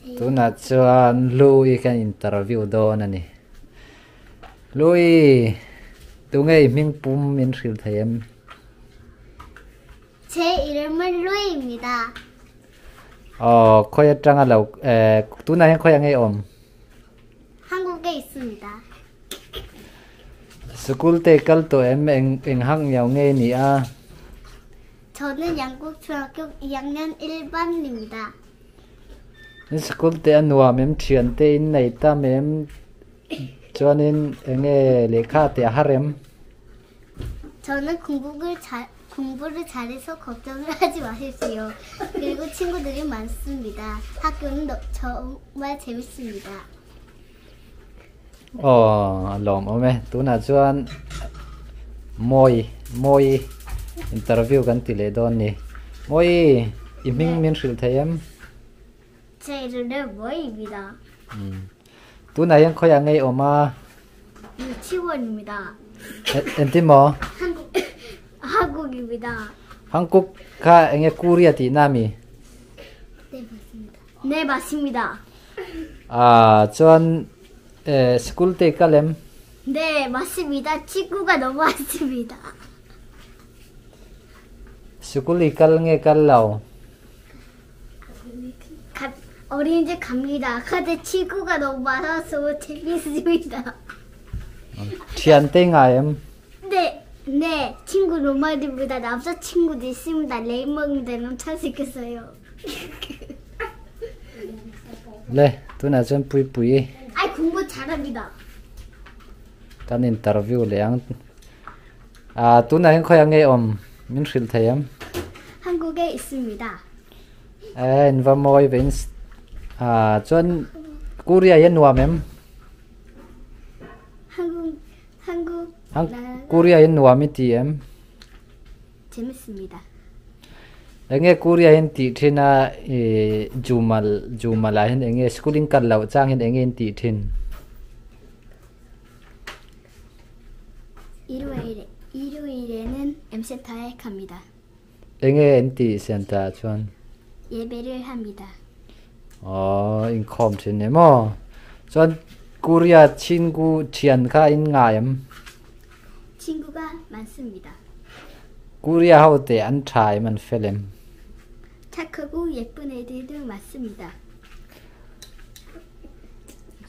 Tunah chuan Louie kan interview dawn a ni. Louie, tunge i hming pum min hrilh thei em? 제 이름은 루이입니다. Aw, khawi atanga lo eh tunah hian khawi ang ei awm? 한국에 있습니다. Sikul te kal tawh em eng eng hak ngiau nge ni a? 저는 양국 중학교 2학년 1반입니다. Sikul te a nuam em thian te in nei tam em chuanin eng nge lehkha te a har em? 저는 공부를 잘 공부를 잘해서 걱정을 하지 마십시오. 그리고 친구들이 많습니다. 학교는 너, 정말 재밌습니다. Aw a lawm awm e tunah chuan Mawi Mawi interview kan ti leh dawn ni. Mawi i hming min hrilh thei em? 제 이름은 모이입니다. Tunah hian khawiah ngei awm a? 유치원입니다. Engtin maw? 한국 한국입니다. Hangkuk kha enge Korea tihna ami? 네 맞습니다. 네 맞습니다. Ah chuan eh school te kal em? 네 맞습니다. 친구가 너무 많습니다. School i kal nge kal lo? 가, 어린이집 갑니다. 근데 친구가 너무 많아서 재밌습니다. Thian te ngai em? 네, 네, 친구 로마리보다 남자친구도 있습니다. 레이먹는데 너무 잘생겼어요. Le, tunah chuan pui pui. 아이, 공부 잘합니다. Kan interview leh ang. Ah, tunah hian khawiah nge awm? Min hrilh thei em? 한국에 있습니다. Eh, in va mawi ve in ah chuan Korea hian nuam em? 한국, 한국, Hang 나라 Korea hian nuam i ti em? 재밌습니다. Enge Korea hian tih thin a ih Jumal Jumal ah hian enge school in kal loh chang hian enge in tih thin? 일요일에, 일요일에는 M센터에 갑니다. Enge an tih center ah chuan? 예배를 합니다. Aw inkhawm thin em aw. Chuan Korea chhingku thian kha in ngai em? 친구가 많습니다. Korea ho te an tha em an fel em? 착하고 예쁜 애들도 많습니다.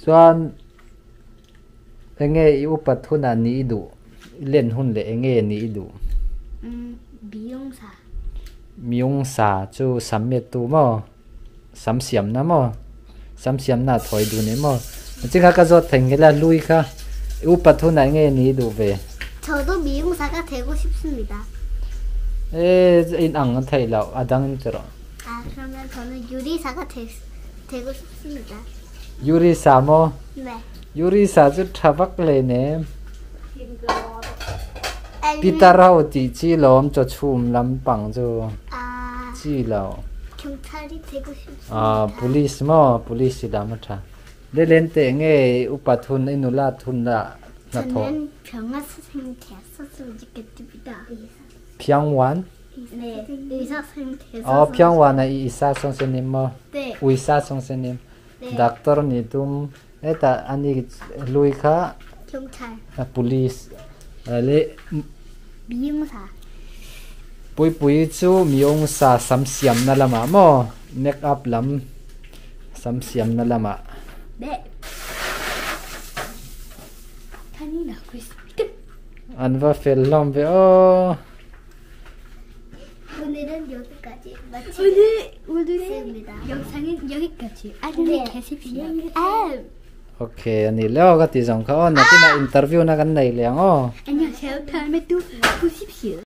Chuan enge i upat hunah ni i duh? I len hun leh enge ni i duh? 음, 미용사. Miyungsa chu sam met tu maw? Sam siamna maw? Sam siamna a thawi dun em aw? Chi kha ka zawt thei ngel a lui kha i upat hunah enge ni i duh ve? 저도 미용사가 되고 싶습니다. E in ang a theih loh a dang in ti rawh. 아, 그러면 저는 요리사가 되, 되고 싶습니다. Yurisa maw? 네. Yurisa chu tha vak hle nem. 아니면 Pitar ho tih chi lawm chaw chhum lampang chu 아, chi lo. 경찰이 되고 Ah 싶습니다. police maw? Police i lam a tha. Le len teh nge upa thun i nula thun lah hnathawh. 저는 병원 선생님 되었었으면 좋겠습니다. Phiangwan? 네, 의사 선생님 Aw 되었었으면 Phiangwan ah i isa sawngsenim maw? 네, Uisa sawngsenim. 네, Doctor ni tum hetah ani lui kha 경찰, police leh 미용사. Puipui chu miawngsa sam siamna lamah maw make up lam sam siamna lamah. 네. 탄이 나고 있습니다. An va fel hlawm ve aw. 오늘은 여기까지 마치겠습니다. 오늘 오늘의 영상은 여기까지. 안녕히 계십시오. 아, Ok a ni leo ka ti zawng kha aw nakinah interview na kan nei leh ang aw. 안녕하세요. 다음에 또 보십시오.